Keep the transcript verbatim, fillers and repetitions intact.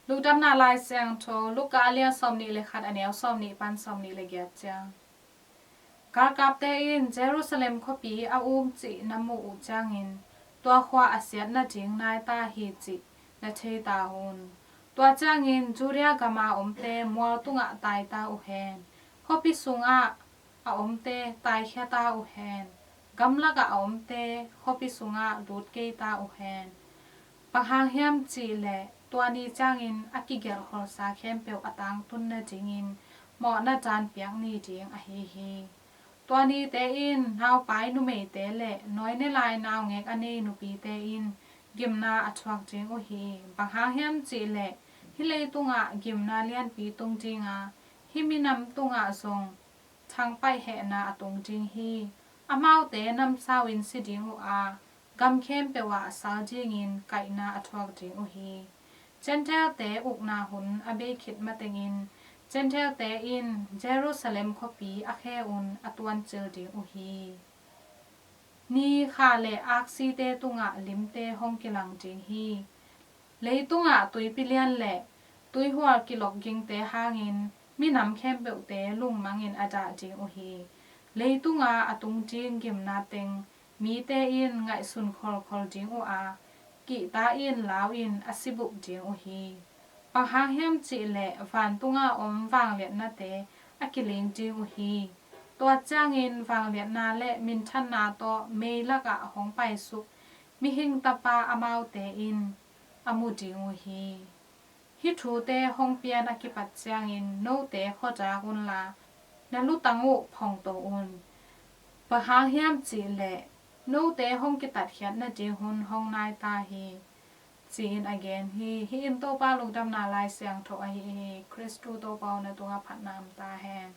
Lungdamna Lai Siangtho, Luka a lian sawmnih le khat, a neu sawmnih pan sawmnih le giat ciang. Galkapte in Jerusalem khuapi a um cih na muh uh ciangin, tua khua a siat nading nai ta hi cih na thei ta un. Tua ciangin Judea gama omte mual tungah tai ta uh hen. Khuapi sungah a omte taikhia ta uh hen. Gamlakah a omte khuapi sungah lut kei ta uh hen. Bang hang hiam cih leh tua ni ciangin a kigelh kholsa khempeuh a tangtun nadingin mawhna dan piak ni ding ahi hi. Tua nite in naupai numeite le nawine lai naungek a nei nupite in gimna a thuak ding uh hi. Bang hang hiam cih leh hih leitungah gimna lianpi tung ding a, hih minam tungah zong thangpaih hehna a tung ding hi. Amaute namsau in si ding uh a, gam khempeuh ah sal dingin kaihna a thuak ding uh hi. Gentile-te ukna hun a bei khit matengin Gentile-te in Jerusalem khuapi a khe un a tuancil ding uh hi. Ni, kha le aksite tungah limte hong kilang ding hi. Leitungah tuipi lian le tuihual kilok gingte hangin minam khempeuhte lungmangin a dah ding uh hi. Leitunga a tung ding gimna teng mite in ngaihsun kholkhol ding uh a, kihta in lau in a sibup ding uh hi. Bang hang hiam cih leh vantunga om vangliatnate a kiling ding uh hi. Tua ciangin vangliatna le minthanna tawh mei lakah hong paisuk Mihing Tapa amaute in a mu ding uh hi. Hih thute hong pian a kipat ciangin note khuadak unla, na lutang uh phongto un. Bang hang hiam cih leh note hong kitatkhiat nading hun hong nai ta hi, ci-in a gen hi. Hih in Topa Lungdamna Lai Siangtho ahi hi. Khristu Topa aw, na tungah phatna om ta hen.